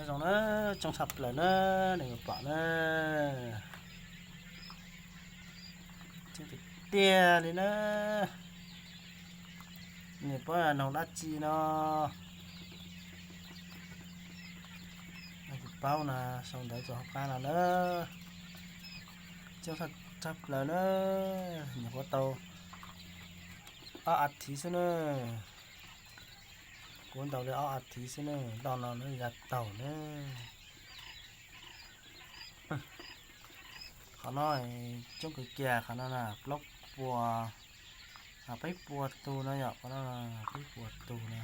Zoo na, coob tshaj plaws na, nej puas pom na. Coob tiag tiag li na. Nej paub noog dab tsi no? Nej tsis paub na, sau ntawv rau hauv qab no na. Coob tshaj plaws na. Nyuam qhuav tau ob as thiv xwb na. Kuv ntaus li ob as thiv xwb na, loj no na ya taug na. Qhov no coob kawg kiag, qhov no na plaub puas, peb puas tus no yom, qhov no peb puas tus na.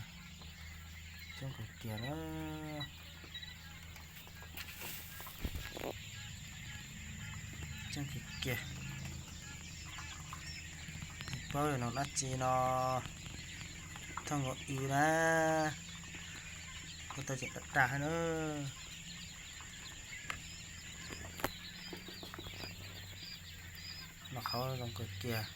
Coob kawg kiag na. Coob kawg kiag. Paub yog noog dab tsi no, thoj nkaus w na, kuv tau tseem dag dag na. Mas qhov zoo kawg kiag.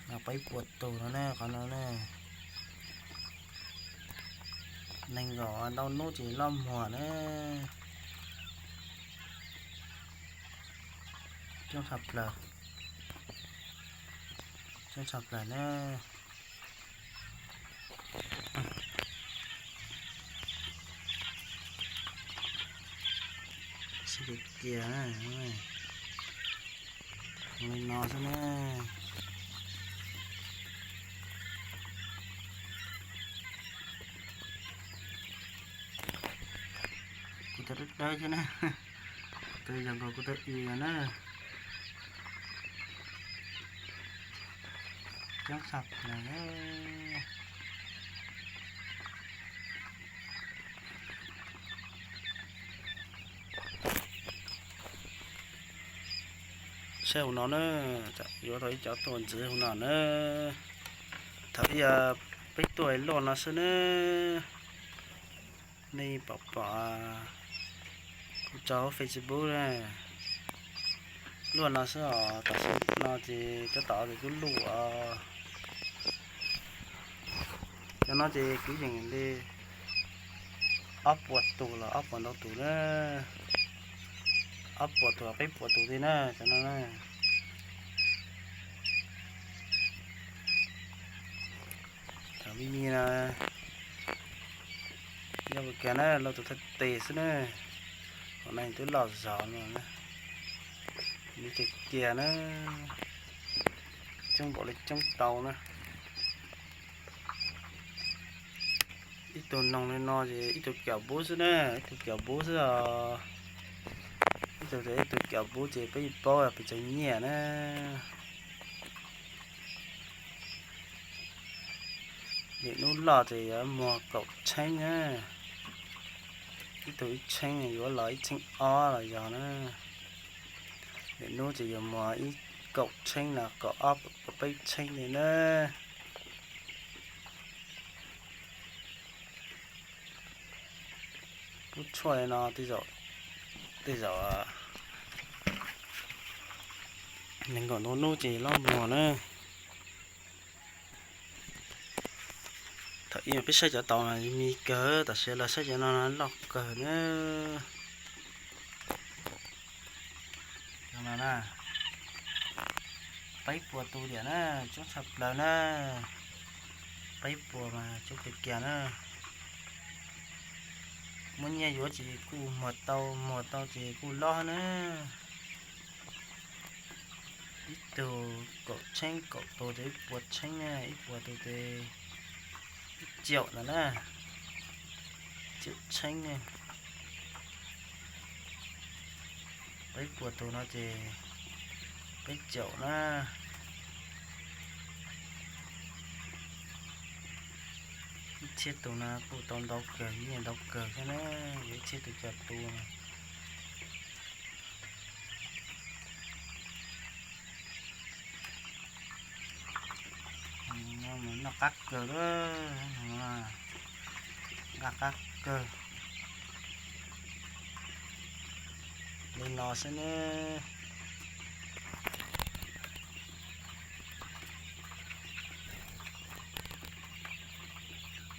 Mas peb puas tus no na, qhov no na. Nees nkaum ntau hnub ces loj muag na. Coob tshaj plaws, coob tshaj plaws na. Xwb kiag na, li no xwb na. Kuv tau dawb dawb thiab na, tus yog nkaus kuv tau ib yam na. Coob tshaj plaws na. Saib hauv no na, yuav tau ib cov tuaj ntxiv hauv no na. Thaum ub peb tuaj luaj no xwb na. Nej pom pom kuv tso hauv Facebook na, luaj no xwb os, tam sim no ces cov tom ces kuj luj os. Cov no ces kwv yees li ob puas tus los ob puas ntau tus na, ob puas tus los peb puas tus li na cov no na. Cov me me no yog ua kiag na, luaj tus thaj tes xwb na, qhov no twb loj zog no na, me kiag kiag na, coob npaum li coob tau na. Ib tug noog li no ces ib tug kaum npub xwb na, ib tug kaum npub xwb os. Ib tug, ib tug kaum npub ces peb yeej paub pes tsawg nyiaj na. Lwm hnub loj ces yuav muag kaum tsheeb na. Ib tug ib tsheeb yuav los ib tsheeb ob los yog na. Lwm hnub ces yuav muag ib kaum tsheeb los kaum ob kaum peb tsheeb li na. Pub tshuaj no tej zaum, tej zaum nees nkaum ntau hnub ces loj muag na. Thaum ub peb saib cov tau mas me kawg, tam sim los saib cov no loj kawg na. Cov no na, peb puas tus diam na, coob tshaj plaws na. Peb puas mas coob kawg kiag na. Muaj nyiaj yuav ces kuj muag tau, muag tau ces kuj loj na. Ib tug kaum tsheeb, kaum tus ces ib puas tsheeb na, ib puas tus ces ib caum ntawd na, ib caum tsheeb na. Peb puas tus no ces peb caum na. Ib txhiab tus no kuj tau ntau kawg, nyiaj ntau kawg thiab na, yog ib txhiab tus caum tus no. Noj qab kawg, noj qab kawg. Li no xwb nawb.